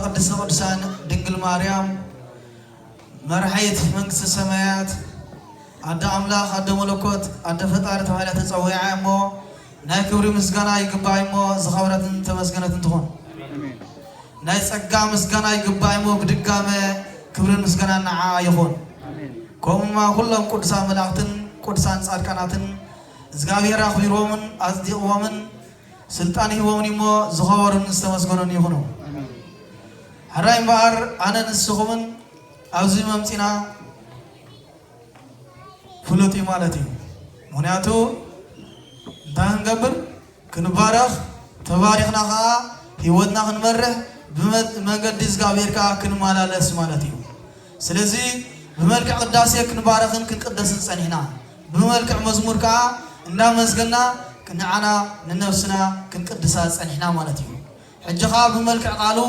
ቅድስተ ቅዱሳን ድንግል ማርያም መርሓይት መንግስተ ሰማያት ኣደ ኣምላኽ ኣደ መለኮት ኣደ ፈጣሪ ተባሂላ ተጸዊዓ እሞ ናይ ክብሪ ምስጋና ይግባእ እሞ ዝኸበረትን ተመስገነትን ትኹን። ናይ ጸጋ ምስጋና ይግባእ እሞ ብድጋመ ክብርን ምስጋና ንዓኣ ይኹን። ከምኡማ ኩሎም ቅዱሳን መላእኽትን ቅዱሳን ጻድቃናትን እግዚኣብሔር ኣኽቢርዎምን ኣጽዲቕዎምን ስልጣን ሂቦምን እሞ ዝኸበሩን ዝተመስገኑን ይኹኑ። ሕራይ እምበኣር ኣነ ንስኹምን ኣብዚ መምጺና ፍሉጥ እዩ ማለት እዩ። ምኽንያቱ እንታይ ክንገብር ክንባረኽ ተባሪኽና ኸዓ ህይወትና ክንመርሕ ብመንገዲ እግዚኣብሔር ከዓ ክንመላለስ ማለት እዩ። ስለዚ ብመልክዕ ቅዳሴ ክንባረኽን ክንቅደስን ጸኒሕና፣ ብመልክዕ መዝሙር ከዓ እንዳመስገና ንዓና ንነፍስና ክንቅድሳ ጸኒሕና ማለት እዩ። ሕጂ ከዓ ብመልክዕ ቃሉ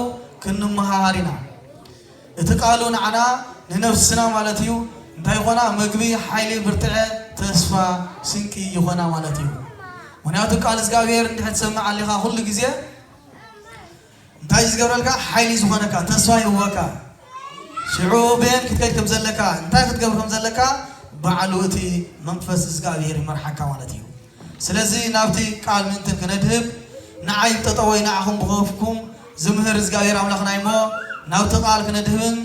ክንመሃሃር ኢና። እቲ ቃሉ ንዓና ንነፍስና ማለት እዩ እንታይ ይኾና? ምግቢ፣ ሓይሊ፣ ብርትዐ፣ ተስፋ፣ ስንቂ ይኾና ማለት እዩ። ምኽንያቱ ቃል እግዚኣብሔር እንድሕር ትሰምዕ ኣሊኻ ኩሉ ግዜ እንታይ ዝገብረልካ? ሓይሊ ዝኾነካ፣ ተስፋ ይህወካ። ሽዑ በየን ክትከይድ ከም ዘለካ፣ እንታይ ክትገብር ከም ዘለካ ባዕሉ እቲ መንፈስ እግዚኣብሔር ይመርሓካ ማለት እዩ። ስለዚ ናብቲ ቃል ምእንትን ክነድህብ ንዓይ ጠጠወይ ንዓኹም ብኸፍኩም ዝምህር እግዚኣብሔር ኣምላኽና እሞ ናብቲ ቃል ክነድህብን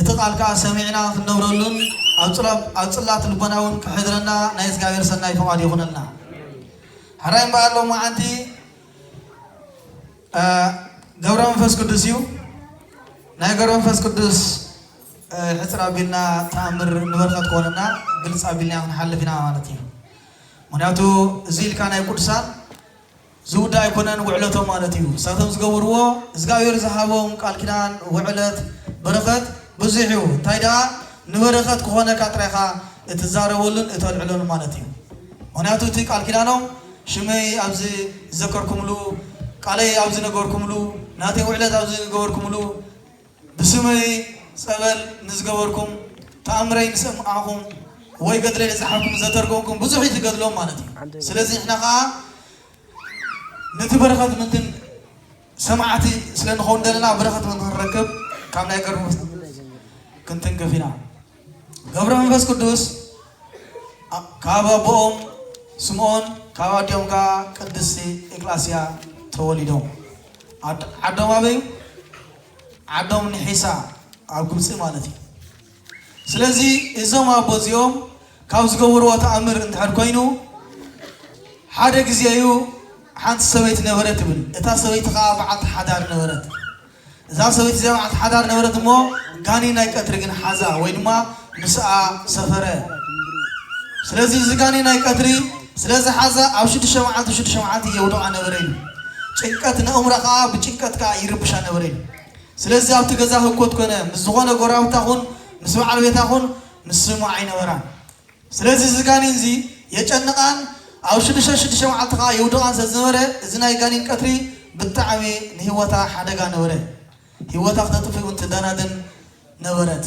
እቲ ቃል ከዓ ሰሚዕና ክንነብረሉን ኣብ ጽላ- ኣብ ጽላት ልቦና እውን ክሕድረና ናይ እግዚኣብሔር ሰናይ ፍቓድ ይኹነልና። ሕራይ እምበኣር ሎማዓንቲ ገብረ መንፈስ ቅዱስ እዩ። ናይ ገብረ መንፈስ ቅዱስ ሕፅር ኣቢልና ተኣምር ንበረኸት ክኾነና ግልፅ ኣቢልና ክንሓልፍ ኢና ማለት እዩ። ምክንያቱ እዚ ኢልካ ናይ ቅዱሳን ዝውዳ ኣይኮነን ውዕለቶም ማለት እዩ። እሳቶም ዝገበርዎ እግዚኣብሔር ዝሃቦም ቃል ኪዳን ውዕለት በረኸት ብዙሕ እዩ። እንታይ ደኣ ንበረኸት ክኾነካ ጥራይኻ እትዛረበሉን እተልዕለሉ ማለት እዩ። ምክንያቱ እቲ ቃል ኪዳኖም ሽመይ ኣብዚ ዝዘከርኩምሉ፣ ቃለይ ኣብዚ ነገርኩምሉ፣ ናተይ ውዕለት ኣብዚ ዝገበርኩምሉ፣ ብስመይ ጸበል ንዝገበርኩም፣ ተኣምረይ ንሰማዕኹም ወይ ገድለይ ንጸሓፍኩም ዘተርጎምኩም ብዙሕ እዩ ዝገድሎም ማለት እዩ። ስለዚ ንሕና ኸዓ ነቲ በረኸት ምንትን ሰማዕቲ ስለ ንኸውን ዘለና በረኸት ምንትን ክንረክብ ካብ ናይ ገርቢ ክንትንከፍ ኢና። ገብረ መንፈስ ቅዱስ ካብ ኣቦኦም ስምዖን ካብ ኣዲኦም ከዓ ቅድስቲ ኤቅላስያ ተወሊዶም። ዓዶም ኣበይ? ዓዶም ንሒሳ ኣብ ግብፂ ማለት እዩ። ስለዚ እዞም ኣቦ እዚኦም ካብ ዝገበርዎ ተኣምር እንድሕር ኮይኑ ሓደ ግዜ እዩ ሓንቲ ሰበይቲ ነበረት ትብል። እታ ሰበይቲ ከዓ በዓልቲ ሓዳር ነበረት። እዛ ሰበይቲ እዚኣ በዓልቲ ሓዳር ነበረት እሞ ጋኔን ናይ ቀትሪ ግን ሓዛ ወይ ድማ ምስኣ ሰፈረ። ስለዚ እዚ ጋኔን ናይ ቀትሪ ስለ ዝሓዛ ኣብ ሽዱሽተ መዓልቲ ሽዱሽተ መዓልቲ የውድቓ ነበረ ኢሉ። ጭንቀት ነእምራ ከዓ ብጭንቀት ከዓ ይርብሻ ነበረ ኢሉ። ስለዚ ኣብቲ ገዛ ህኮት ኮነ ምስ ዝኾነ ጎራብታ ኹን ምስ በዓል ቤታ ኹን ምስ ስሙ ኣይነበራን። ስለዚ እዚ ጋኔን እዚ የጨንቓን ኣብ ሽዱሽተ ሽዱሽተ መዓልቲ ከዓ የውድቓን ስለ ዝነበረ እዚ ናይ ጋኔን ቀትሪ ብጣዕሚ ንህይወታ ሓደጋ ነበረ። ህይወታ ክተጥፍእ እውን ትደናደን ነበረት።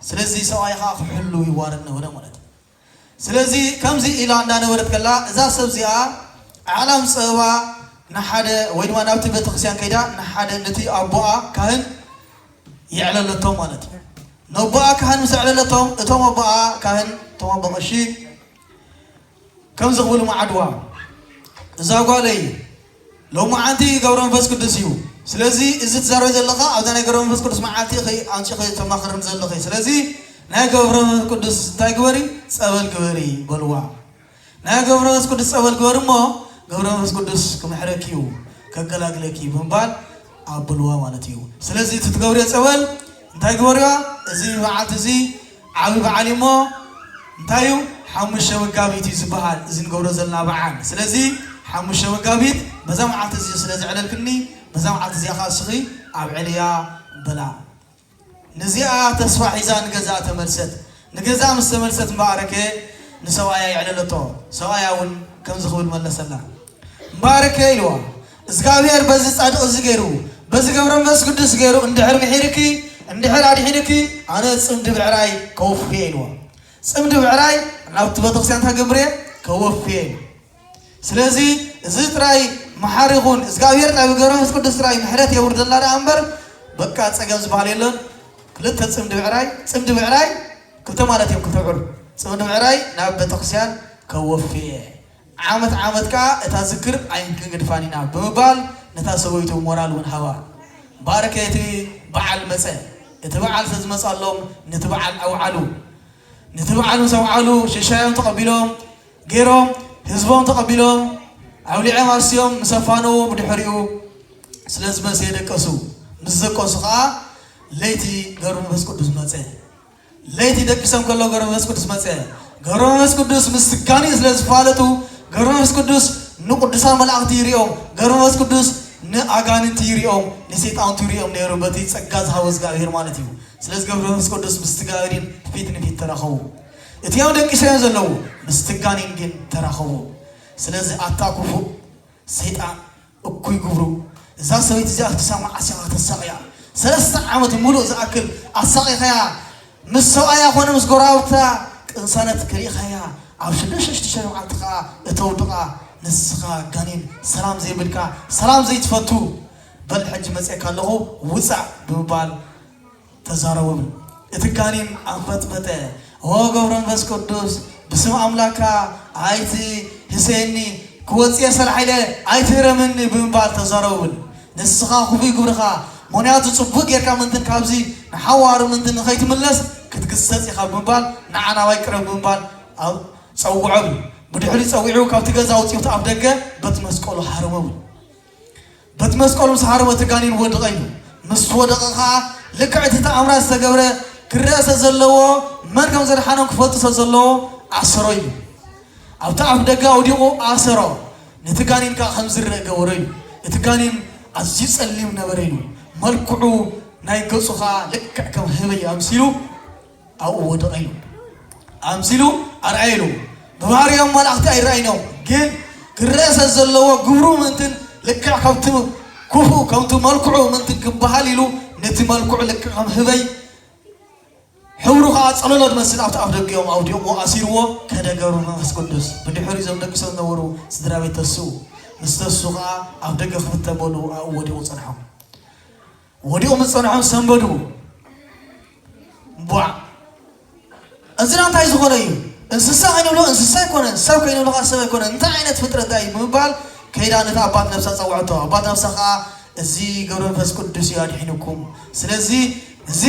ስለዚ ሰብኣይ ከዓ ክሕሉ ይዋረድ ነበረ ማለት እዩ። ስለዚ ከምዚ ኢላ እንዳነበረት ከላ እዛ ሰብ እዚኣ ዓላም ፀበባ ንሓደ ወይ ድማ ናብቲ ቤተክርስትያን ከይዳ ንሓደ ነቲ ኣቦኣ ካህን የዕለለቶም ማለት እዩ። ነቦኣ ካህን ምስ ኣዕለለቶም እቶም ኣቦኣ ካህን እቶም ኣቦ ቀሺ ከምዚ ክብሉ መዓድዋ እዛ ጓለይ ሎማዓንቲ ገብረ መንፈስ ቅዱስ እዩ። ስለዚ እዚ ትዛረብ ዘለኻ ኣብዛ ናይ ገብረ መንፈስ ቅዱስ መዓልቲ ኢኺ ኣምፂኺ ተማኽርን ዘለኺ። ስለዚ ናይ ገብረ መንፈስ ቅዱስ እንታይ ግበሪ? ፀበል ግበሪ በልዋ። ናይ ገብረ መንፈስ ቅዱስ ፀበል ግበሪ እሞ ገብረ መንፈስ ቅዱስ ክምሕረኪ እዩ ከገላግለኪ ብምባል ኣብልዋ ማለት እዩ። ስለዚ እቲ ትገብርዮ ፀበል እንታይ ግበርያ? እዚ መዓልቲ እዚ ዓብዪ በዓል እዩ እሞ እንታይ እዩ ሓሙሽተ መጋቢት እዩ ዝበሃል እዚ ንገብሮ ዘለና በዓል። ስለዚ ሓሙሽተ መጋቢት በዛ መዓልቲ እዚ ስለ ዘዕለልክኒ በዛ መዓልቲ እዚኣ ከዓ እስኺ ኣብ ዕልያ በላ። ነዚኣ ተስፋ ሒዛ ንገዛ ተመልሰት። ንገዛ ምስ ተመልሰት እምበኣርከ ንሰብኣያ የዕለለቶ። ሰብኣያ እውን ከምዚ ክብል መለሰላ። እምበኣርከ ኢልዋ እግዚኣብሔር በዚ ጻድቕ እዚ ገይሩ በዚ ገብረ መንፈስ ቅዱስ ገይሩ እንድሕር ምሒርኪ እንድሕር ኣድሒንኪ ኣነ ጽምዲ ብዕራይ ከወፍየ ኢልዋ። ጽምዲ ብዕራይ ናብቲ ቤተክርስትያን ተገምርየ ከወፍየ ኢሉ። ስለዚ እዚ ጥራይ መሓሪ ይኹን እግዚኣብሔር ጥራይ ብገብረ መንፈስ ቅዱስ ጥራይ ምሕረት የውርደላ ደኣ እምበር በቃ ጸገም ዝበሃል የለን። ክልተ ጽምዲ ብዕራይ፣ ጽምዲ ብዕራይ ክልተ ማለት እዮም፣ ክልተ ብዕር። ጽምዲ ብዕራይ ናብ ቤተክርስትያን ከወፍየ። ዓመት ዓመት ከኣ እታ ዝክር ኣይንግድፋን ኢና ብምባል ነታ ሰበይቱ ሞራል እውን ሃባ። ባርከ እቲ በዓል መጸ። እቲ በዓል ስለ ዝመጻሎም ነቲ በዓል ኣውዓሉ። ነቲ በዓል ምስ ኣውዓሉ ሽሻዮም ተቐቢሎም ገይሮም ህዝቦም ተቐቢሎም ኣብሊዖም ኣርሲዮም ምስ ኣፋነዉ ብድሕሪኡ ስለ ዝመሰየ ደቀሱ። ምስ ደቀሱ ከኣ ለይቲ ገብረ መንፈስ ቅዱስ መጸ። ለይቲ ደቂሶም ከለዉ ገብረ መንፈስ ቅዱስ መጸ። ገብረ መንፈስ ቅዱስ ምስ ጋኔን ስለ ዝፋለጡ ገብረ መንፈስ ቅዱስ ንቅዱሳን መላእኽቲ ይሪኦም፣ ገብረ መንፈስ ቅዱስ ንኣጋንንቲ ይሪኦም፣ ንሰይጣውንቲ ይሪኦም ነይሩ በቲ ጸጋ ዝሃቦ እግዚኣብሔር ማለት እዩ። ስለዚ ገብረ መንፈስ ቅዱስ ምስ ጋኔን ፊት ንፊት ተራኸቡ። እቲኦም ደቂሶም ዘለዉ ምስ ጋኔን ግን ተራኸቡ። ስለዚ ኣታ ክፉእ ሰይጣን እኩይ ግብሩ እዛ ሰበይቲ እዚኣ ክሳብ መዓስ ኢኻ ከተሳቕያ? ሰለስተ ዓመት ሙሉእ ዝኣክል ኣሳቒኻያ። ምስ ሰብኣያ ኮነ ምስ ጎረባብታ ቅንሳነት ከሊእኻያ። ኣብ ሽዱሽተ ሽዱሽተ መዓልቲ ኸዓ እተውድቓ ንስኻ ጋኔን ሰላም ዘይብልካ ሰላም ዘይትፈቱ በል ሕጂ መፅኤካ ኣለኹ ውፃእ ብምባል ተዛረቡ። እቲ ጋኔን ኣንፈጥፈጠ። ኦ ገብረ መንፈስ ቅዱስ ብስም ኣምላካ ኣይትህሰየኒ ክወፅየ ሰላሕ ኢለ ኣይትህረምኒ ብምባል ተዛረቡ። ንስኻ ክፉይ ግብርኻ ምክንያቱ ፅቡቅ ጌርካ ምንትን ካብዚ ንሓዋሩ ምንትን ንኸይትምለስ ክትግሰፅ ኢኻ ብምባል ንዓ ናባይ ቅረብ ብምባል ኣብ ፀውዖ። ብድሕሪ ፀዊዑ ካብቲ ገዛ ኣውፅኡ ኣፍ ደገ በቲ መስቀሉ ሃረመ። በቲ መስቀሉ ምስ ሃረመ እቲ ጋኔን ወድቐ ኢሉ። ምስ ወደቐ ኸዓ ልክዕ እቲ ተኣምራት ዝተገብረ ክረአ ስለ ዘለዎ መን ከም ዘድሓኖም ክፈልጡ ስለ ዘለዎ ኣሰሮ ኢሉ። ኣብቲ ኣፍ ደገ ኣውዲቑ ኣሰሮ። ነቲ ጋኔን ከኣ ከም ዝረአ ገበሮ ኢሉ። እቲ ጋኔን ኣዝዩ ጸሊም ነበረ ኢሉ። መልክዑ ናይ ገጹ ኸኣ ልክዕ ከም ህበይ ኣምሲሉ ኣብኡ ወደቐ ኢሉ። ኣምሲሉ ኣርኣየ ኢሉ። ብባህርዮም መላእኽቲ ኣይረኣይኖም፣ ግን ክረአ ስለ ዘለዎ ግብሩ ምእንትን ልክዕ ከምቲ ክፉእ ከምቲ መልክዑ ምእንትን ክበሃል ኢሉ ነቲ መልክዑ ልክዕ ከም ህበይ ሕብሩ ኸዓ ጸለሎ ዝመስል ኣብቲ ኣፍ ደገኦም ኣውዲቑዎ ኣሲርዎ ከደ ገብረ መንፈስ ቅዱስ። ብድሕሪኡ እዞም ደቂሶም ዝነበሩ ስድራ ቤት ተስኡ። ምስ ተስኡ ኸዓ ኣብ ደገ ክፍተ በሉ ኣብኡ ወዲቑ ጸንሖም። ወዲቑ ምስ ጸንሖም ሰንበዱ። ቧዕ! እዚ ደኣ እንታይ ዝኾነ እዩ? እንስሳ ከይንብሎ እንስሳ ኣይኮነን፣ ሰብ ከይንብሎ ኸዓ ሰብ ኣይኮነን። እንታይ ዓይነት ፍጥረት እዩ? ብምባል ከይዳ ነታ ኣባት ነፍሳ ጸውዐቶ። ኣባት ነፍሳ ኸዓ እዚ ገብረ መንፈስ ቅዱስ እዩ ኣድሒኑኩም። ስለዚ እዚ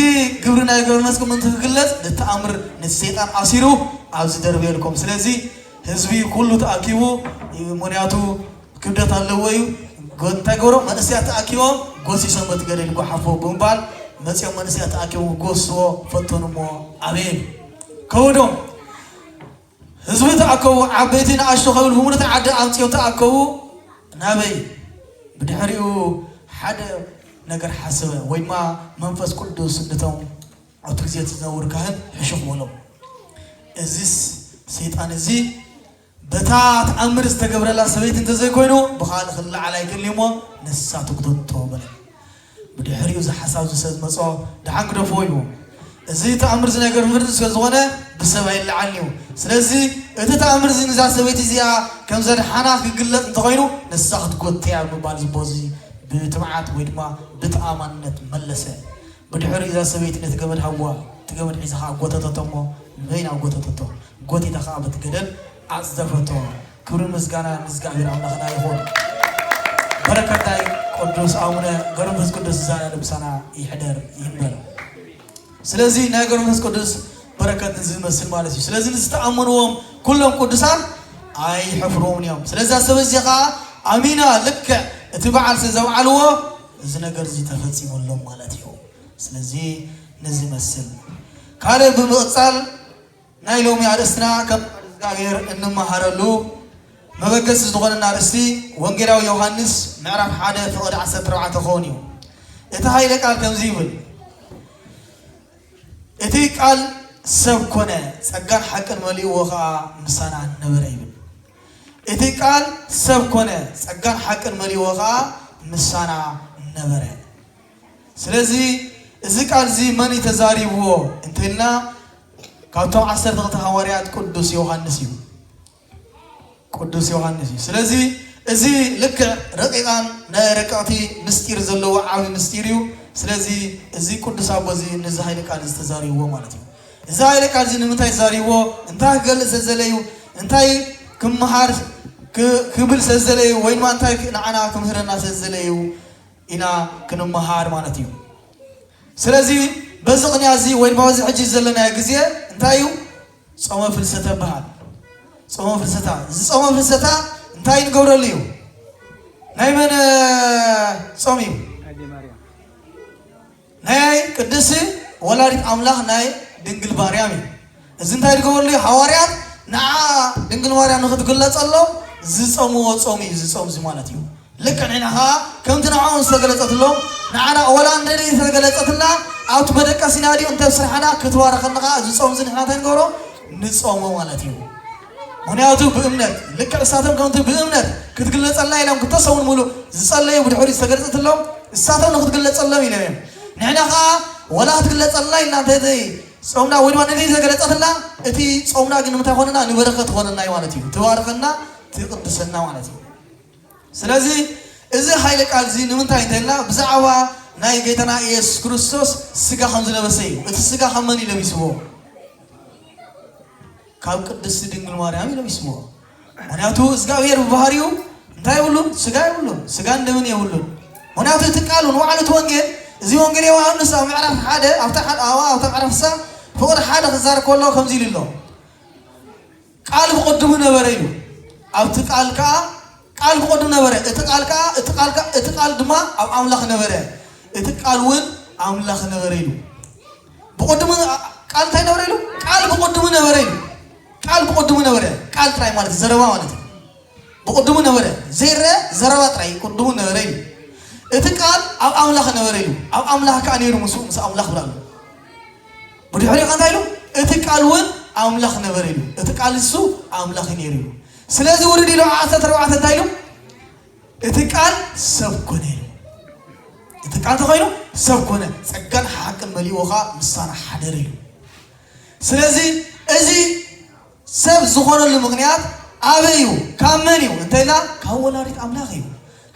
ግብሪ ናይ ገብረ መንፈስ ቅዱስ ምእንቲ ክግለጽ ነቲ ተኣምር ነቲ ሰይጣን ኣሲሩ ኣብዚ ደርበየልኩም። ስለዚ ህዝቢ ኩሉ ተኣኪቡ ምኽንያቱ ክብደት ኣለዎ እዩ። ጎ-፣ እንታይ ገበሮም? መንእሰያት ተኣኪቦም ጎሲሶም በቲ ገደል ጓሓፎ ብምባል መጺኦም መንእሰያት ተኣኪቦም ክጎስዎ ፈተኑ እሞ ኣበየ ከወዶም። ህዝቢ ተኣከቡ፣ ዓበይቲ ንኣሽቱ ከብል ብምሉእ ዓዲ ኣምጺኦም ተኣከቡ። ናበይ? ብድሕሪኡ ሓደ ነገር ሓሰበ፣ ወይ ድማ መንፈስ ቅዱስ ነቶም ኣብቲ ግዜ እቲ ዝነበሩ ካህን ሕሹኽ በሎም። እዚስ ሰይጣን እዚ በታ ተኣምር ዝተገብረላ ሰበይቲ እንተዘይኮይኑ ብኻልእ ክለዓል ኣይክእልን እሞ ንሳ ትጉተቶ በለ። ብድሕሪኡ እዚ ሓሳብ እዚ ሰብ ዝመጾ ደሓን ግደፎ እዩ። እዚ ተኣምር እዚ ናይ ገብረ መንፈስ ስለ ዝኾነ ብሰብ ኣይለዓልን እዩ። ስለዚ እቲ ተኣምር እዚ ንዛ ሰበይቲ እዚኣ ከም ዘድሓና ክግለጽ እንተኾይኑ ንሳ ክትጎተያ ብምባል ዝቦ እዚ ብትብዓት ወይ ድማ ብተኣማንነት መለሰ። ብድሕሪኡ እዛ ሰበይቲ ነቲ ገመድ ሃብዋ፣ እቲ ገመድ ሒዛ ኸዓ ጎተተቶ እሞ ንበይና ጎተተቶ። ጎቲታ ኸዓ በቲ ገደል ኣጽደፈቶ። ክብርን ምስጋና ንእግዚኣብሔር ኣምላኽና ይኹን። በረከት ናይ ቅዱስ ኣቡነ ገብረ መንፈስ ቅዱስ ዝዛነ ልምሳና ይሕደር ይንበር። ስለዚ ናይ ገብረ መንፈስ ቅዱስ በረከት እዚ ዝመስል ማለት እዩ። ስለዚ ንዝተኣመንዎም ኩሎም ቅዱሳን ኣይሕፍርዎምን እዮም። ስለዚ እዛ ሰበይቲ እዚኣ ኸዓ ኣሚና ልክዕ እቲ በዓል ስለ ዘብዓልዎ እዚ ነገር እዚ ተፈጺሙሎም ማለት እዩ። ስለዚ ነዚ ይመስል። ካልእ ብምቕጻል ናይ ሎሚ ኣርእስትና ከም ቃል እግዚኣብሔር እንመሃረሉ መበገሲ ዝኾነና ኣርእስቲ ወንጌላዊ ዮሃንስ ምዕራፍ ሓደ ፍቕዲ ዓሰርተ ኣርባዕተ ክኸውን እዩ። እቲ ኃይለ ቃል ከምዚ ይብል፣ እቲ ቃል ሰብ ኮነ፣ ጸጋን ሓቅን መሊእዎ ኸዓ ምሳና ነበረ ይብል። እቲ ቃል ሰብ ኮነ፣ ጸጋን ሓቅን መሊእዎ ኸዓ ምሳና ነበረ። ስለዚ እዚ ቃል እዚ መን እዩ ተዛሪብዎ እንተልና፣ ካብቶም ዓሰርተ ክልተ ሃዋርያት ቅዱስ ዮሃንስ እዩ። ቅዱስ ዮሃንስ እዩ። ስለዚ እዚ ልክዕ ረቂቓን ናይ ረቀቕቲ ምስጢር ዘለዎ ዓቢ ምስጢር እዩ። ስለዚ እዚ ቅዱስ ኣቦ እዚ ነዚ ኃይለ ቃል እዚ ተዛሪብዎ ማለት እዩ። እዚ ኃይለ ቃል እዚ ንምንታይ ተዛሪብዎ? እንታይ ክገልጽ ዘዘለዩ? እንታይ ክመሃር ክ- ክብል ዘዘለዩ? ወይ ድማ እንታይ ክ- ንዓና ክምህረና ዘዘለዩ ኢና ክንመሃር ማለት እዩ። ስለዚ በዚ ቅንያ እዚ ወይ ድማ በዚ ሕጂ ዘለናዮ ግዜ እንታይ እዩ? ጾመ ፍልሰታ ይበሃል። ጾመ ፍልሰታ። እዚ ጾመ ፍልሰታ እንታይ ንገብረሉ እዩ? ናይ መን ጾም እዩ? ናይ ቅድስቲ ወላዲት ኣምላኽ ናይ ድንግል ማርያም እዩ። እዚ እንታይ ዝገበርሉ እዩ? ሃዋርያት ንዓ ድንግል ማርያም ንክትግለጸሎም ዝጸምዎ ጾም እዩ። እዚ ጾም እዚ ማለት እዩ። ልክዕ ንሕና ኸዓ ከምቲ ንዕኦም ዝተገለጸትሎም ንዓና ወላ እንተ ዘይተገለጸትና ኣብቲ መደቀሲና ድዩ እንተ ስራሕና ክትባረኸና ኸዓ እዚ ጾም እዚ ንሕና እንታይ ንገብሮ? ንጾሞ ማለት እዩ። ምክንያቱ ብእምነት ልክዕ እሳቶም ከምቲ ብእምነት ክትግለጸልና ኢሎም ክልተ ሰሙን ሙሉእ ዝጸለዩ ብድሕሪኡ ዝተገለጸትሎም እሳቶም ንክትግለጸሎም ኢሎም እዮም። ንሕና ኸዓ ወላ ክትግለጸልና ኢልና እንተ ዘይ ጾምና ወይ ድማ ነቲ ዘገለጸትና እቲ ጾምና ግን ንምንታይ ኮነና? ንበረኸት ኮነና እዩ ማለት እዩ። ትባርኸና ትቅድሰና ማለት እዩ። ስለዚ እዚ ኃይለ ቃል እዚ ንምንታይ እንተልና ብዛዕባ ናይ ጌታና ኢየሱስ ክርስቶስ ስጋ ከም ዝለበሰ እዩ። እቲ ስጋ ካብ መን እዩ ለቢስዎ? ካብ ቅድስቲ ድንግል ማርያም እዩ ለቢስዎ። ምክንያቱ እግዚኣብሔር ብባህሪኡ እንታይ የብሉን? ስጋ የብሉን። ስጋን ደምን የብሉን። ምክንያቱ እቲ ቃል እውን ዋዕሉ እቲ ወንጌል እዚ ወንጌል ዮሃንስ ኣብ ምዕራፍ ሓደ ኣብታ ሓደ ኣዋ ኣብታ ምዕራፍ ሳ ፍቕሪ ሓደ ክዛረብ ከሎ ከምዚ ኢሉ ኣሎ። ቃል ብቕድሙ ነበረ ኢሉ። ኣብቲ ቃል ከኣ ቃል ብቕድሙ ነበረ። እቲ ቃል ከኣ እቲ ቃል ከኣ እቲ ቃል ድማ ኣብ ኣምላኽ ነበረ። እቲ ቃል እውን ኣምላኽ ነበረ ኢሉ። ብቕድሙ ቃል እንታይ ነበረ ኢሉ? ቃል ብቕድሙ ነበረ ኢሉ። ቃል ብቕድሙ ነበረ። ቃል ጥራይ ማለት ዘረባ ማለት እዩ። ብቕድሙ ነበረ። ዘይረአ ዘረባ ጥራይ ቅድሙ ነበረ ኢሉ። እቲ ቃል ኣብ ኣምላኽ ነበረ ኢሉ። ኣብ ኣምላኽ ከኣ ነይሩ ምስ ምስ ኣምላኽ ብላሉ። ብድሕሪኡ ከ እንታይ ኢሉ? እቲ ቃል እውን ኣምላኽ ነበረ ኢሉ። እቲ ቃል እሱ ኣምላኽ እዩ ነይሩ ኢሉ። ስለዚ ውርድ ኢሉ ዓሰርተ ኣርባዕተ እንታይ ኢሉ? እቲ ቃል ሰብ ኮነ ኢሉ። እቲ ቃል ተኮይኑ ሰብ ኮነ፣ ጸጋን ሓቅን መሊእዎ ከዓ ምሳና ሓደረ ኢሉ። ስለዚ እዚ ሰብ ዝኾነሉ ምክንያት ኣበይ እዩ? ካብ መን እዩ እንተኢልና ካብ ወላዲት ኣምላኽ እዩ።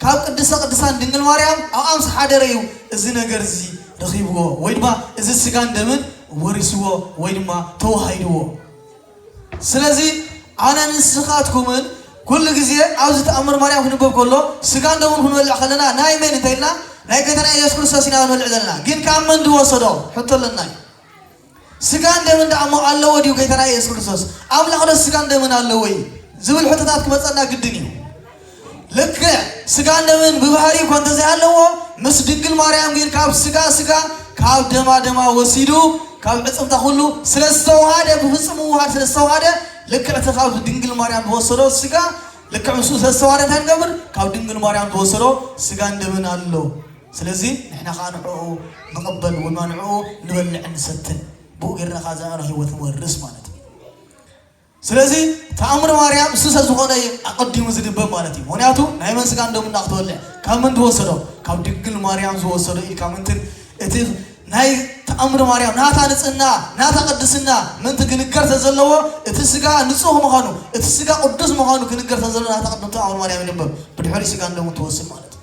ካብ ቅድስተ ቅዱሳን ድንግል ማርያም ኣብኣ ምስ ሓደረ እዩ እዚ ነገር እዚ ረኺብዎ ወይ ድማ እዚ ስጋን ደምን ወሪስዎ ወይ ድማ ተዋሂድዎ። ስለዚ ኣነ ንስኻትኩምን ኩሉ ግዜ ኣብዚ ተኣምር ማርያም ክንበብ ከሎ ስጋን ደሙን ክንበልዕ ከለና ናይ መን እንተ ኢልና ናይ ጌታና ኢየሱስ ክርስቶስ ኢና ክንበልዕ ዘለና። ግን ካብ መን ዝወሰዶ ሕቶ ኣለና እዩ። ስጋን ደምን ደኣ እሞ ኣለዎ ድዩ ጌታና ኢየሱስ ክርስቶስ? ኣምላኽ ዶ ስጋን ደምን ኣለዎ እዩ ዝብል ሕቶታት ክመጸና ግድን እዩ። ልክዕ ስጋን ደምን ብባህሪ እኳ እንተዘይሃለዎ ምስ ድንግል ማርያም ግን ካብ ስጋ ስጋ ካብ ደማ ደማ ወሲዱ ካብ ዕጽምታ ኩሉ ስለ ዝተዋሃደ ብፍጹም ምውሃድ ስለ ዝተዋሃደ ልክዕ እቲ ካብ ድንግል ማርያም ዝወሰዶ ስጋ ልክዕ ምስኡ ስለ ዝተዋሃደ እንታይ ንገብር? ካብ ድንግል ማርያም ዝወሰዶ ስጋን ደምን ኣሎ። ስለዚ ንሕና ከዓ ንዕኡ ንቐበል ወይ ድማ ንዕኡ ንበልዕ ንሰትን ብኡ ጌርና ከዓ ዘላለም ህይወት ንወርስ ማለት እዩ። ስለዚ ተኣምር ማርያም እሱ ሰብ ዝኾነ እዩ ኣቐዲሙ ዝድበብ ማለት እዩ። ምክንያቱ ናይ መን ስጋን ደምን ክትበልዕ ካብ መን ዝወሰዶ? ካብ ድንግል ማርያም ዝወሰዶ ኢልካ ምንትን እቲ ናይ ተኣምር ማርያም ናታ ንጽህና ናታ ቅድስና ምንት ክንገር ተዘለዎ እቲ ስጋ ንጹህ ምዃኑ እቲ ስጋ ቅዱስ ምዃኑ ክንገር ተዘለዎ ናታ ቅድም ተኣምር ማርያም ይንበብ ብድሕሪ ስጋን ደምን ትወስድ ማለት እዩ።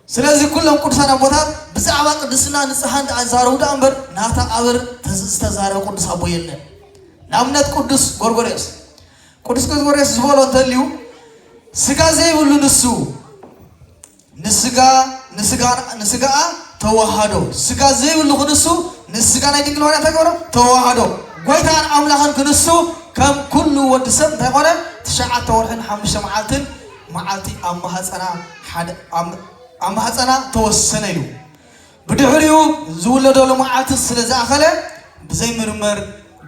ስለዚ ኩሎም ቅዱሳን ኣቦታት ብዛዕባ ቅድስና ንጽህና እንዳዛረቡ ደኣ እምበር ናታ ቃብር ተዝ- ዝተዛረበ ቅዱስ ኣቦ የለን። ንኣብነት ቅዱስ ጎርጎርዮስ ቅዱስ ጎርጎርዮስ ዝበሎ እንተልዩ ስጋ ዘይብሉ ንሱ ንስጋ ንስጋ ንስጋኣ ተዋሃዶ ስጋ ዘይብሉ ክንሱ ንስጋ ናይ ድንግል ማርያም እንታይ ገበሮ ተዋሃዶ ጎይታን ኣምላኽን ክንሱ ከም ኩሉ ወዲ ሰብ እንታይ ኮነ ትሽዓተ ወርሕን ሓሙሽተ መዓልትን መዓልቲ ኣብ ማህፀና ሓደ ኣብ ኣብ ማህፀና ተወሰነ ኢሉ። ብድሕሪኡ ዝውለደሉ መዓልቲ ስለ ዝኣኸለ ብዘይምርመር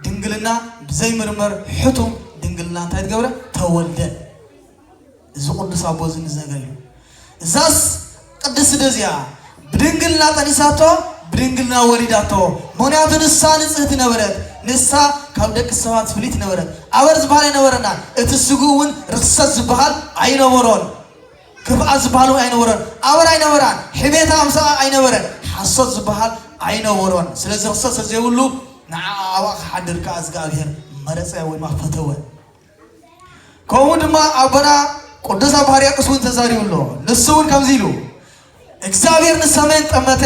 ድንግልና ብዘይምርመር ሕቱም ድንግልና እንታይ ትገብረ ተወልደ። እዚ ቅዱስ ኣቦ እዚ ንዘገዩ እዛስ ቅድስቲ ደዚኣ ብድንግልና ጠኒሳቶ ብድንግልና ወሊዳቶ። ምክንያቱ ንሳ ንጽህቲ ነበረት፣ ንሳ ካብ ደቂ ሰባት ፍልይቲ ነበረት። ኣበር ዝበሃል ኣይነበረና። እቲ ስግኡ እውን ርክሰት ዝበሃል ኣይነበሮን፣ ክፍኣት ዝበሃል እውን ኣይነበሮን። ኣበር ኣይነበራን፣ ሕሜታ ምሳኣ ኣይነበረን፣ ሓሶት ዝበሃል ኣይነበሮን። ስለዚ ርክሰት ስለዘይብሉ ንዓ ኣብኣ ክሓድር ከኣ እግዚኣብሔር መረጸ ወይ ድማ ፈተወ። ከምኡ ድማ ኣቦና ቅዱስ ኣባ ሕርያቆስ እውን ተዛሪቡ ኣሎ። ንሱ እውን ከምዚ ኢሉ እግዚኣብሔር ንሰሜን ጠመተ፣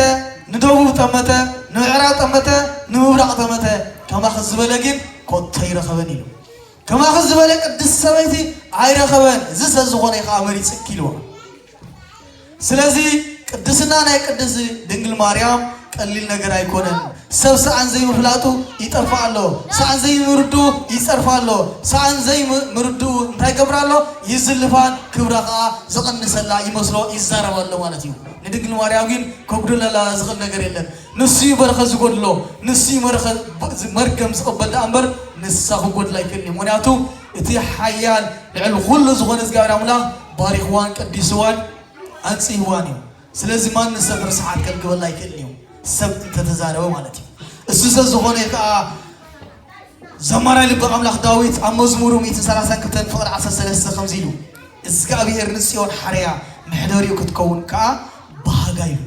ንደቡብ ጠመተ፣ ንምዕራብ ጠመተ፣ ንምብራቕ ጠመተ፣ ከማኺ ዝበለ ግን ኮቶ ኣይረኸበን ኢሉ። ከማኺ ዝበለ ቅድስቲ ሰበይቲ ኣይረኸበን፣ እዚ ሰብ ዝኾነ ከዓ መሪፅኪ ኢልዋ። ስለዚ ቅድስና ናይ ቅድስቲ ድንግል ማርያም ቀሊል ነገር ኣይኮነን። ሰብ ሰኣን ዘይምፍላጡ ይጠርፋ ኣሎ፣ ሰኣን ዘይምርድኡ ይፀርፋ ኣሎ፣ ሰኣን ዘይምርድኡ እንታይ ገብር ኣሎ? ይዝልፋን ክብራ ከዓ ዝቕንሰላ ይመስሎ ይዛረብ ኣሎ ማለት እዩ። ንድንግል ማርያም ግን ከጉድለላ ዝኽእል ነገር የለን። ንሱ እዩ በረኸት ዝጎድሎ፣ ንሱ እዩ መረኸ-፣ መርገም ዝቕበል ደኣ እምበር ንሳ ክጎድላ ኣይክእልን እዩ። ምኽንያቱ እቲ ሓያል ልዕሊ ኩሉ ዝኾነ እግዚኣብሔር ኣምላኽ ባሪኽዋን ቀዲስዋን ኣንጽህዋን እዩ። ስለዚ ማንም ሰብ ርስሓት ከልግበላ ኣይክእልን እዩ፣ ሰብ እንተተዛረበ ማለት እዩ። እሱ ሰብ ዝኾነ ከዓ ዘማራይ ልበ ኣምላኽ ዳዊት ኣብ መዝሙሩ ሚእትን ሰላሳን ክልተን ፍቕዲ ዓሰርተ ሰለስተ ከምዚ ኢሉ፣ እግዚኣብሔር ንጽዮን ሓረያ መሕደሪኡ ክትከውን ከዓ ባህጋ ኢሉ።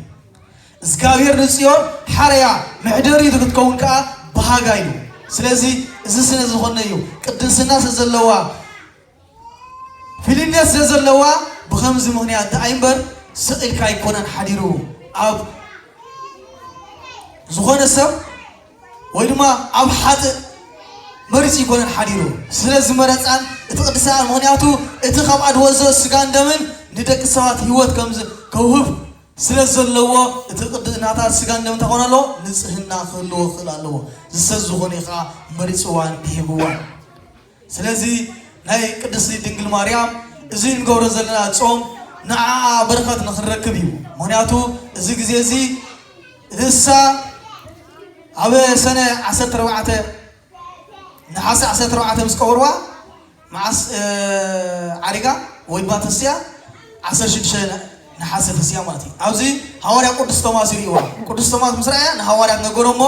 እግዚኣብሔር ንጽዮን ሓረያ መሕደሪቱ ክትከውን ከዓ ባህጋ ኢሉ። ስለዚ እዚ ስለ ዝኾነ እዩ ቅድስና ስለ ዘለዋ ፍልነት ስለ ዘለዋ ብኸምዚ ምኽንያት ደኣ እምበር ስቕ ኢልካ ኣይኮነን ሓዲሩ ኣብ ዝኾነ ሰብ ወይ ድማ ኣብ ሓጥእ መሪጹ ኣይኮነን ሓዲሩ ስለ ዝመረጻን እቲ ቅድስና ምኽንያቱ እቲ ካብ ኣድወ ዝወጽእ ስጋን ደምን ንደቂ ሰባት ህይወት ከም ዝ-፣ ከውህብ ስለ ዘለዎ እቲ ቅድስናታት ስጋን ደምን እንታይ ክኾን ኣለዎ? ንጽህና ክህልዎ ክኽእል ኣለዎ። ዝሰ ዝኾነ ከዓ መሪጽዋን ሂብዋን። ስለዚ ናይ ቅድስቲ ድንግል ማርያም እዚ እንገብሮ ዘለና ጾም ንዓኣ በረኸት ንኽንረክብ እዩ። ምኽንያቱ እዚ ግዜ እዚ ንሳ ኣብ ሰነ ዓሰርተ ኣርባዕተ ነሓሰ ዓሰርተ ኣርባዕተ ምስ ቀበርዋ መዓስ፣ እ፣ ዓሪጋ ወይ ድማ ተስያ ዓሰርተ ሽዱሽተ ነሓሰ ተስያ ማለት እዩ። ኣብዚ ሃዋርያ ቅዱስ ቶማስ ይርእይዋ። ቅዱስ ቶማስ ምስ ረኣያ ንሃዋርያት ነገሮ እሞ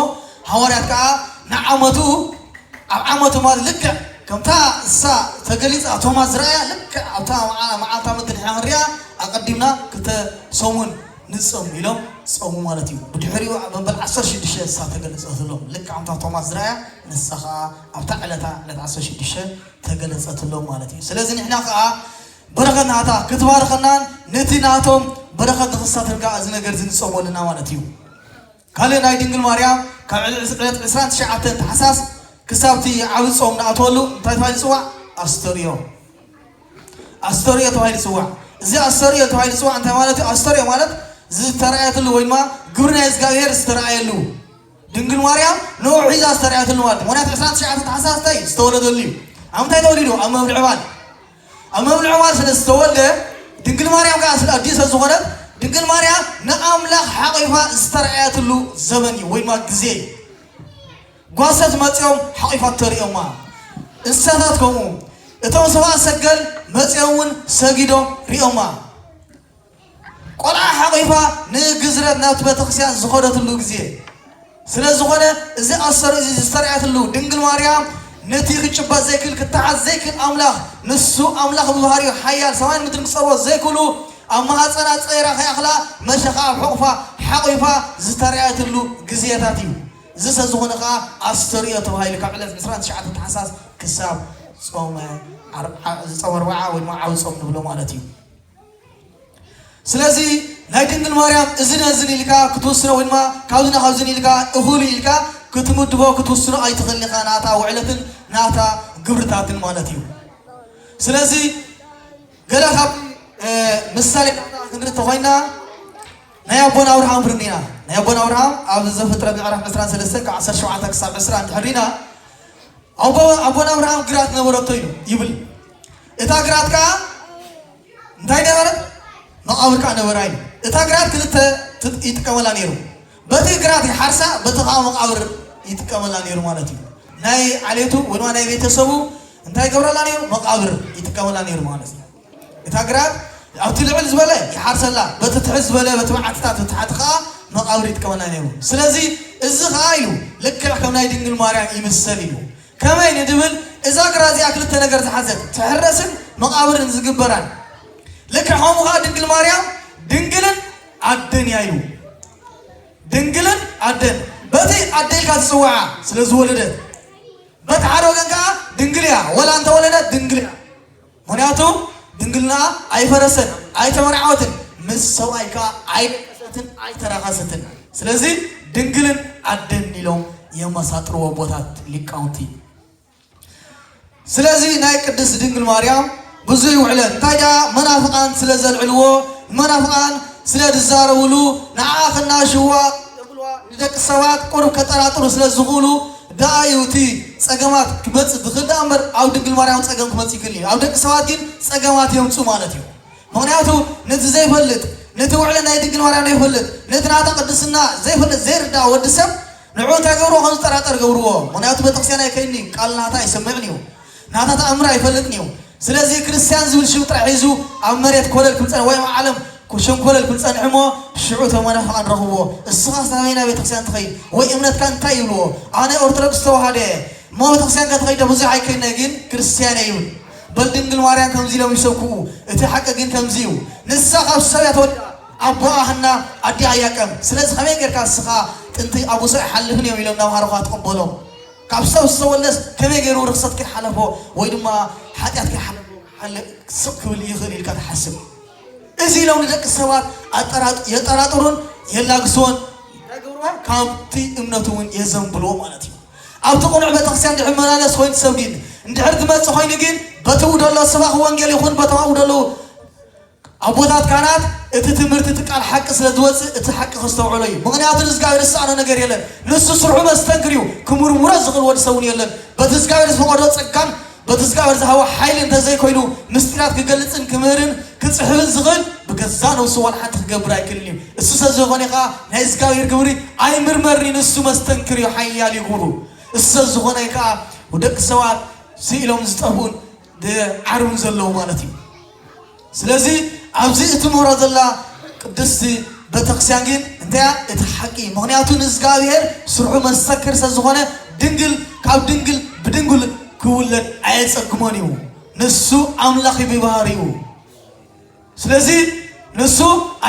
ሃዋርያት ከዓ ንዓመቱ ኣብ ዓመቱ ማለት ልክዕ ከምታ እሳ ተገሊጻ ቶማስ ዝረኣያ ልክዕ ኣብታ መዓ-፣ መዓልታ ምድሪ ንሕና ክንሪኣ ኣቐዲምና ክልተ ሰሙን ንጸም ኢሎም ጸሙ ማለት እዩ። ብድሕሪኡ ኣብ መበል ዓሰርተ ሽዱሽተ እሳ ተገለጸትሎም። ልክዕ ከምታ ቶማስ ዝረኣያ ንሳ ኸኣ ኣብታ ዕለታ ዕለት ዓሰርተ ሽዱሽተ ተገለጸትሎም ማለት እዩ። ስለዚ ንሕና ኸኣ በረኸት ናታ ክትባርኸናን ነቲ ናቶም በረኸት ንኽሳተን ከኣ እዚ ነገር እዚ ንጸሞ ኣለና ማለት እዩ። ካልእ ናይ ድንግል ማርያም ካብ ዕለት ዕስራን ትሽዓተን ታሕሳስ ክሳብ እቲ ዓቢ ጾም ንኣትወሉ እንታይ ተባሂሉ ይጽዋዕ? ኣስተርእዮ። ኣስተርእዮ ተባሂሉ ይጽዋዕ። እዚ ኣስተርእዮ ተባሂሉ ይጽዋዕ እንታይ ማለት እዩ? ኣስተርእዮ ማለት ዝተራእየትሉ ወይ ድማ ግብሪ ናይ እግዚኣብሔር ዝተራእየሉ። ድንግል ማርያም ንዑ ሒዛ ዝተራእየትሉ ማለት እዩ። ምኽንያቱ ዕስራን ትሽዓተን ታሕሳስ እንታይ እዩ? ዝተወለደሉ እዩ። ኣብ ምንታይ ተወሊዱ? ኣብ መብልዕ ባል። ኣብ መብልዕ ባል ስለ ዝተወልደ ድንግል ማርያም ከኣ ስለ ኣዲስ ስለ ዝኾነት ድንግል ማርያም ንኣምላኽ ሓቒፋ ዝተራእየትሉ ዘመን እዩ ወይ ድማ ግዜ እዩ። ጓሶት መጺኦም ሓቒፋቶ ሪኦማ። እንስሳታት ከምኡ። እቶም ሰብኣ ሰገል መጺኦም እውን ሰጊዶም ሪኦማ። ቆልዓ ሓቒፋ ንግዝረት ናብቲ ቤተክርስትያን ዝኸደትሉ ግዜ ስለ ዝኾነ እዚ ኣሰር እዚ ዝተርኣየትሉ ድንግል ማርያም ነቲ ክጭበጥ ዘይክእል ክተሓዝ ዘይክእል ኣምላኽ ንሱ ኣምላኽ ብባህሪኡ ሓያል ሰማይን ምድርን ክጸርቦ ዘይክእሉ ኣብ ማህፀና ጸይራ ከይኣኽላ መሸኻ ኣብ ሕቑፋ ሓቒፋ ዝተርኣየትሉ ግዜታት እዩ። እዚ ሰብ ዝኾነ ኸዓ ኣስተርእዮ ተባሂሉ ካብ ዕለት ዕስራን ትሽዓተን ታሕሳስ ክሳብ ጾመ ዓር-፣ ዓ-፣ ጾመ ኣርብዓ ወይ ድማ ዓቢ ጾም ንብሎ ማለት እዩ። ስለዚ ናይ ድንግል ማርያም እዝን እዝን ኢልካ ክትውስኖ ወይ ድማ ካብዚ ናብዚ ኢልካ እኹል ኢልካ ክትምድቦ ክትውስኖ ኣይትኽእልን ኢኻ፣ ናታ ውዕለትን ናታ ግብርታትን ማለት እዩ። ስለዚ ገለ ካብ፣ እ፣ ምሳሌ ክንርኢ እንተኾይና ናይ ኣቦና ኣብርሃም ክንርኢ ኢና። ናይ ኣቦና ኣብርሃም ኣብ ዘፍጥረት ምዕራፍ ዕስራን ሰለስተን ካብ ዓሰርተ ሸውዓተ ክሳብ ዕስራ እንድሕር ርኢና ኣቦ-፣ ኣቦና ኣብርሃም ግራት ነበረቶ ኢሉ ይብል። እታ ግራት ከኣ እንታይ ነበረት? መቓብር ከኣ ነበራ ኢሉ። እታ ግራት ክልተ ትጥ-፣ ይጥቀመላ ነይሩ። በቲ ግራት ይሓርሳ፣ በቲ ከኣ መቓብር ይጥቀመላ ነይሩ ማለት እዩ። ናይ ዓሌቱ ወይ ድማ ናይ ቤተሰቡ እንታይ ይገብረላ ነይሩ? መቓብር ይጥቀመላ ነይሩ ማለት እዩ። እታ ግራት ኣብቲ ልዕል ዝበለ ይሓርሰላ፣ በቲ ትሕት ዝበለ፣ በቲ በዓትታት፣ በቲ ታሕቲ ከኣ መቓብር ይጥቀመላ ነይሩ። ስለዚ እዚ ከኣ ኢሉ ልክዕ ከም ናይ ድንግል ማርያም ይምሰል ኢሉ። ከመይ ንድብል እዛ ግራት እዚኣ ክልተ ነገር ዝሓዘት፣ ትሕረስን መቓብርን ዝግበራን። ልክዕ ከምኡ ከኣ ድንግል ማርያም ድንግልን ኣደን እያ ኢሉ። ድንግልን ኣደን። በቲ ኣደ ኢልካ ትጽውዓ ስለ ዝወለደት፣ በቲ ሓደ ወገን ከኣ ድንግል እያ። ወላ እንተወለደት ድንግል እያ። ምኽንያቱ ድንግልናኣ ኣይፈረሰን፣ ኣይተመርዓወትን፣ ምስ ሰብኣይ ከኣ ኣይደቀሰን። ኣይተራኸሰትን። ስለዚ ድንግልን ኣደን ኢሎም የመሳጥርዎ ኣቦታት ሊቃውንቲ። ስለዚ ናይ ቅድስት ድንግል ማርያም ብዙ ይውዕለን። እንታይ ደኣ መናፍቓን ስለ ዘልዕልዎ፣ መናፍቓን ስለ ዝዛረብሉ፣ ንዓ ክናሽዋ ንደቂ ሰባት ቁሩብ ከጠራጥሩ ስለ ዝኽእሉ ደኣ እዩ እቲ ጸገማት ክመጽእ ዝኽእል ደኣ እምበር ኣብ ድንግል ማርያም ጸገም ክመጽእ ይኽእል እዩ። ኣብ ደቂ ሰባት ግን ጸገማት የምጽኡ ማለት እዩ። ምኽንያቱ ነቲ ዘይፈልጥ፣ ነቲ ውዕለ ናይ ድንግል ማርያም ዘይፈልጥ፣ ነቲ ናታ ቅድስና ዘይፈልጥ ዘይርዳእ ወዲ ሰብ ንዑ እንታይ ገብርዎ ከም ዝጠራጠር ገብርዎ። ምኽንያቱ ቤተክርስትያን ኣይከይድን እዩ፣ ቃል ናታ ኣይሰምዕን እዩ፣ ናታ ተኣምር ኣይፈልጥን እዩ። ስለዚ ክርስትያን ዝብል ሽም ጥራሕ ሒዙ ኣብ መሬት ኮለል ክምፀን ወይ ኣብ ዓለም ሸንኮለል ክምፀንሕ እሞ ሽዑ ተመናፍቓን ረኽብዎ። እስኻ ሳበይና ቤተክርስትያን ትኸይድ ወይ እምነትካ እንታይ ይብልዎ? ኣነ ኦርቶዶክስ ተዋህዶ እየ። እሞ ቤተክርስትያን ከተኸይደ ብዙሕ ኣይከይነ ግን ክርስትያን እየ ይብል። በል ድንግል ማርያም ከምዚ ኢሎም ይሰብክኡ። እቲ ሓቂ ግን ከምዚ እዩ። ንሳ ካብ ሰብ እያ ተወሊዳ። ኣቦኣ ሃና ኣዲኣ ያቀም። ስለዚ ከመይ ጌርካ እስኻ ጥንቲ ኣቡሶ ኣይሓልፍን እዮም ኢሎም ናብ ሃረኳ ትቕበሎም። ካብ ሰብ ዝተወለስ ከመይ ገይሩ ርክሰት ከይሓለፎ ወይ ድማ ሓጢኣት ከይሓለፎ ሓለ- ስቕ ክብል ይኽእል ኢልካ ትሓስብ? እዚ ኢሎም ንደቂ ሰባት ኣጠራጥ- የጠራጥሩን የላግስዎን ካብቲ እምነቱ እውን የዘንብልዎ ማለት እዩ። ኣብቲ ቅኑዕ ቤተክርስትያን እንድሕር መላለስ ኮይኑ ሰብ ግን እንድሕር ዝመፅእ ኮይኑ ግን በቲ ደሎ ስባኽ ወንጌል ይኹን በቶም ኣብኡ ደለዉ ኣቦታት ካህናት እቲ ትምህርቲ እቲ ቃል ሓቂ ስለ ዝወፅእ እቲ ሓቂ ከስተውዕሎ እዩ። ምኽንያቱ ንእግዚኣብሔር ዝሰኣኖ ነገር የለን። ንሱ ስርሑ መስተንክር እዩ። ክምርምሮ ዝኽእል ወዲ ሰብ እውን የለን። በቲ እግዚኣብሔር ዝፈቐዶ ጸጋን በቲ እግዚኣብሔር ዝሃቦ ሓይሊ እንተዘይኮይኑ ምስጢራት ክገልጽን ክምህርን ክጽሕፍን ዝኽእል ብገዛ ነብሱ ዋላ ሓንቲ ክገብር ኣይክእልን እዩ። እሱ ሰብ ዝኾነ ኸዓ ናይ እግዚኣብሔር ግብሪ ኣይምርመርን እዩ። ንሱ መስተንክር እዩ፣ ሓያል እዩ ግብሩ። እሱ ሰብ ዝኾነ ከዓ ደቂ ሰባት ስኢሎም ዝጠፍኡን ዓርብን ዘለዉ ማለት እዩ። ስለዚ ኣብዚ እትምህሮ ዘላ ቅድስቲ ቤተክርስትያን ግን እንታይ እቲ ሓቂ? ምኽንያቱ ንእግዚኣብሔር ስርሑ መሰክር ስለ ዝኾነ ድንግል ካብ ድንግል ብድንግል ክውለድ ኣየጸግሞን እዩ። ንሱ ኣምላኽ እዩ ብባህሪኡ። ስለዚ ንሱ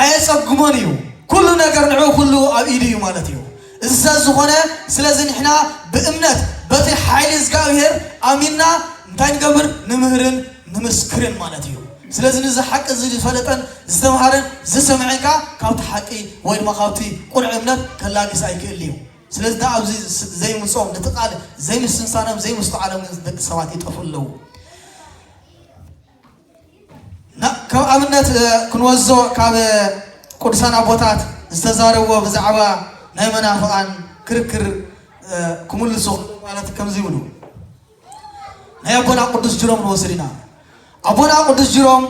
ኣየጸግሞን እዩ። ኩሉ ነገር ንዑ ኩሉ ኣብ ኢዱ እዩ ማለት እዩ። እዚ ስለ ዝኾነ ስለዚ ንሕና ብእምነት በቲ ሓይሊ እግዚኣብሔር ኣሚንና እንታይ ንገብር? ንምህርን ንምስክርን ማለት እዩ። ስለዚ ንዚ ሓቂ እዚ ዝፈለጠን ዝተምሃረን ዝሰምዐን ከኣ ካብቲ ሓቂ ወይ ድማ ካብቲ ቁኑዕ እምነት ከላግስ ኣይክእል እዩ። ስለዚ ደኣ ኣብዚ ዘይምጾም ነቲ ቃል ዘይምስንሳኖም ዘይምስትዓሎም ደቂ ሰባት ይጠፍኡ ኣለዉ። ከም ኣብነት ክንወስዶ ካብ ቅዱሳን ኣቦታት ዝተዛረብዎ ብዛዕባ ናይ መናፍቓን ክርክር ክምልሱ ማለት ከምዚ ይብሉ። ናይ ኣቦና ቅዱስ ጅሮም ንወስድ ኢና። ኣቦና ቅዱስ ጅሮም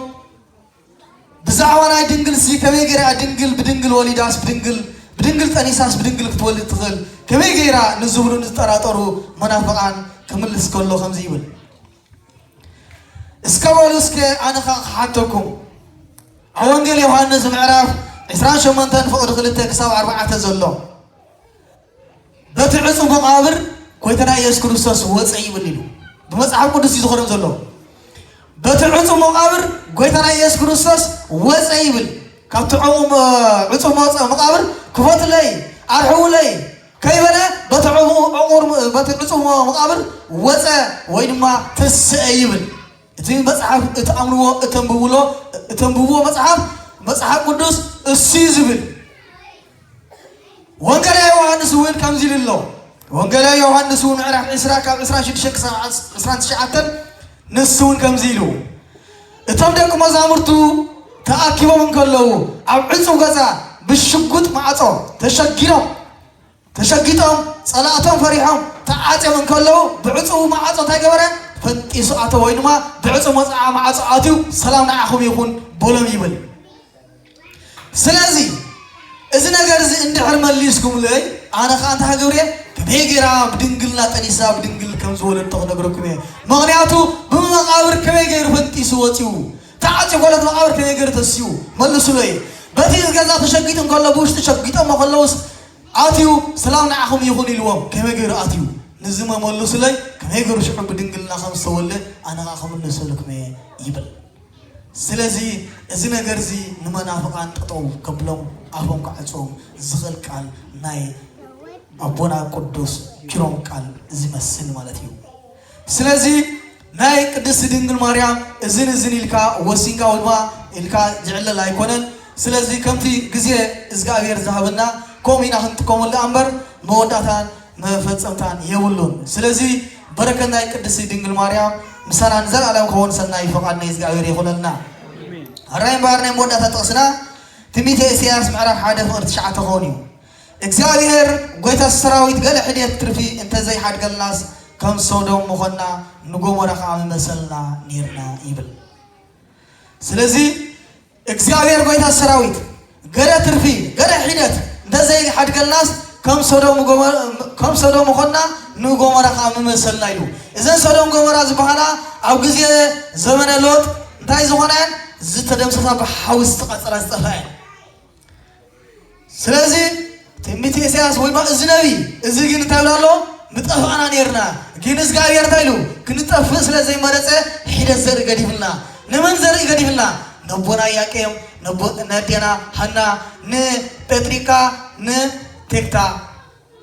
ብዛዕባ ናይ ድንግል ሲ ከመይ ገይራ ድንግል ብድንግል ወሊዳስ ብድንግል ብድንግል ጠኒሳስ ብድንግል ክትወልድ ትኽእል ከመይ ገይራ ንዝብሉ ንዝጠራጠሩ መናፍቓን ክምልስ ከሎ ከምዚ ይብል። እስከ በሉ እስከ ኣነ ኸዓ ክሓተኩም ኣብ ወንጌል ዮሃንስ ምዕራፍ ዕስራን ሸሞንተን ፍቕዲ ክልተ ክሳብ ኣርባዕተ ዘሎ በቲ ዕጹ መቓብር ጎይታና ኢየሱስ ክርስቶስ ወፀ ይብል ኢሉ ብመፅሓፍ ቅዱስ እዩ ዝኾኖም ዘሎ። በቲ ዕጹ መቓብር ጎይታና ኢየሱስ ክርስቶስ ወፀ ይብል። ካብቲ ዕቑ- ዕጹ መፀ መቓብር ክፈቱለይ ኣርሕውለይ ከይበለ በቲ ዕቑ- ዕቑር በቲ ዕጹ መቓብር ወፀ ወይ ድማ ተስአ ይብል። እቲ መፅሓፍ እትኣምንዎ እተንብብሎ እተንብብዎ መፅሓፍ መፅሓፍ ቅዱስ እሱ እዩ ዝብል። ወንጌላዊ ዮሃንስ እውን ከምዚ ኢሉ ኣሎ። ወንጌላዊ ዮሃንስ እውን ምዕራፍ ዕስራ ካብ ዕስራን ሽዱሽተን ክሳብ ዕስራን ትሽዓተን ንሱ እውን ከምዚ ኢሉ እቶም ደቂ መዛሙርቱ ተኣኪቦም እንከለዉ ኣብ ዕጹው ገዛ ብሽጉጥ ማዕጾ ተሸጊሮም ተሸጊጦም ጸላእቶም ፈሪሖም ተዓጽዮም እንከለዉ ብዕጹው ማዕጾ እንታይ ገበረ? ፈንጢሱ ኣተወ ወይ ድማ ብዕጹው መጽዓ ማዕጾ ኣትዩ ሰላም ንዓኹም ይኹን በሎም ይብል። ስለዚ እዚ ነገር እዚ እንድሕር መሊስኩምለይ ኣነ ኸዓ እንታይ ክገብር እየ? ከመይ ገይራ ብድንግልና ጠኒሳ ብድንግል ከም ዝወለድቶ ክነግረኩም እየ። ምኽንያቱ ብመቓብር ከመይ ገይሩ ፈንጢሱ ወፂኡ? ተዓፅዩ ኮለት መቓብር ከመይ ገይሩ ተስዩ? መልሱለይ። በቲ ገዛ ተሸጊጡ እንከሎ ብውሽጢ ሸጊጦሞ ከለውስ ኣትዩ ሰላም ንዓኹም ይኹን ኢልዎም ከመይ ገይሩ ኣትዩ? ንዚ መመልሱለይ ከመይ ገይሩ ሽዑ ብድንግልና ከም ዝተወልደ ኣነ ኸዓ ክምልሰልኩም እየ ይብል። ስለዚ እዚ ነገር እዚ ንመናፍቓን ጠጠው ከብሎም ኣፎም ክዓጽዎም ዝኽእል ቃል ናይ ኣቦና ቅዱስ ጅሮም ቃል ዝመስል ማለት እዩ። ስለዚ ናይ ቅድስቲ ድንግል ማርያም እዝን እዝን ኢልካ ወሲንካ ወይ ድማ ኢልካ ዝዕለል ኣይኮነን። ስለዚ ከምቲ ግዜ እግዚኣብሔር ዝሃበና ከምኡ ኢና ክንጥቀመሉ ደኣ እምበር መወዳእታን መፈጸምታን የብሉን። ስለዚ በረከት ናይ ቅድስቲ ድንግል ማርያም ምሳና ንዘለኣለም ክኸውን ሰናይ ፈቓድ ናይ እግዚኣብሔር ይኹነልና። ኣራይ እምበኣር ናይ መወዳእታ ጥቕስና ትንቢተ ኢሳያስ ምዕራፍ ሓደ ፍቕሪ ትሽዓተ ክኸውን እዩ። እግዚኣብሔር ጎይታ ሰራዊት ገለ ሕድየት ትርፊ እንተዘይሓድገልናስ ከም ሶዶም ምኾንና ንጎሞራ ከዓ ምመሰልና ነይርና ይብል። ስለዚ እግዚኣብሔር ጎይታ ሰራዊት ገለ ትርፊ ገለ ሒደት እንተዘይሓድገልናስ ከም ሶዶም ጎመ- ከም ሶዶም ምኾንና ንጎሞራ ከዓ ምመሰልና ኢሉ። እዘን ሶዶም ጎሞራ ዝበሃላ ኣብ ግዜ ዘመነ ሎጥ እንታይ ዝኾና እየን? ዝተደምሰሳ ብሓዊ ዝተቃጸላ ዝጠፍኣ እየን። ስለዚ ትንቢት ኢሳያስ ወይ ማ- እዚ ነቢይ እዚ ግን እንታይ ይብል ኣሎ? ምጠፋእና ነይርና፣ ግን እግዚኣብሔር እንታይ ኢሉ? ክንጠፍእ ስለ ዘይመረጸ ሒደት ዘርኢ ገዲፍልና። ንመን ዘርኢ ገዲፍልና? ነቦና ኢያቄም፣ ነቦ- ነዴና ሃና፣ ንጴጥሪካ፣ ንቴክታ።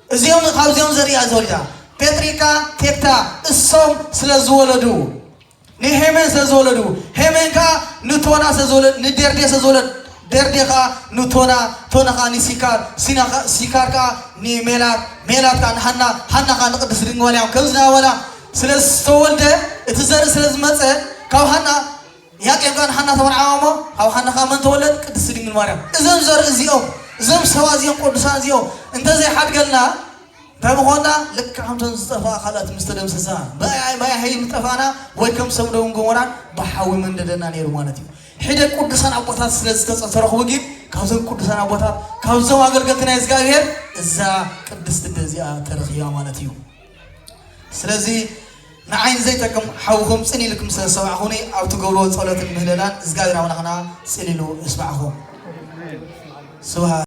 እዚኦም ካብዚኦም ዘርኢ እያ ተወሊዳ። ጴጥሪካ፣ ቴክታ እሶም ስለ ዝወለዱ ንሄሜን ስለ ዝወለዱ፣ ሄሜን ከዓ ንቶና ስለ ዝወለድ ንዴርዴ ስለ ዝወለድ፣ ዴርዴ ከዓ ንቶና፣ ቶና ከዓ ንሲካር፣ ሲና ከዓ- ሲካር ከዓ ንሜላት፣ ሜላት ከዓ ንሃና፣ ሃና ከዓ ንቅድስቲ ድንግል ማርያም ከም ዝናበላ ስለ ዝተወልደ እቲ ዘርኢ ስለ ዝመፀ ካብ ሃና ያቄብ ከዓ ንሃና ተመርዓዋ እሞ ካብ ሃና ከዓ መን ተወለድ? ቅድስቲ ድንግል ማርያም። እዞም ዘርኢ እዚኦም እዞም ሰባት እዚኦም ቅዱሳን እዚኦም እንተዘይሓድገልና እንታይ ምኾንና? ልክዕ ከምተን ዝጠፍኣ ካልኣት ምስ ተደምሰሳ። ብኣይ ብኣይ ሓይሊ ምጠፋእና ወይ ከም ሰዶምን ጎሞራን ብሓዊ መንደደና ነይሩ ማለት እዩ። ሕደ ቅዱሳን ኣቦታት ስለ ዝተረኽቡ ግን ካብዞም ቅዱሳን ኣቦታት ካብዞም ኣገልገልቲ ናይ እግዚኣብሔር እዛ ቅድስቲ ኣደ እዚኣ ተረኺባ ማለት እዩ። ስለዚ ንዓይ ንዘይጠቅም ሓውኹም ጽን ኢልኩም ስለ ዝሰማዕኹኒ ኣብ ትገብርዎ ጸሎትን ምህለላን እግዚኣብሔር ኣምላኽና ጽን ኢሉ ይስማዕኹም። ስብሃት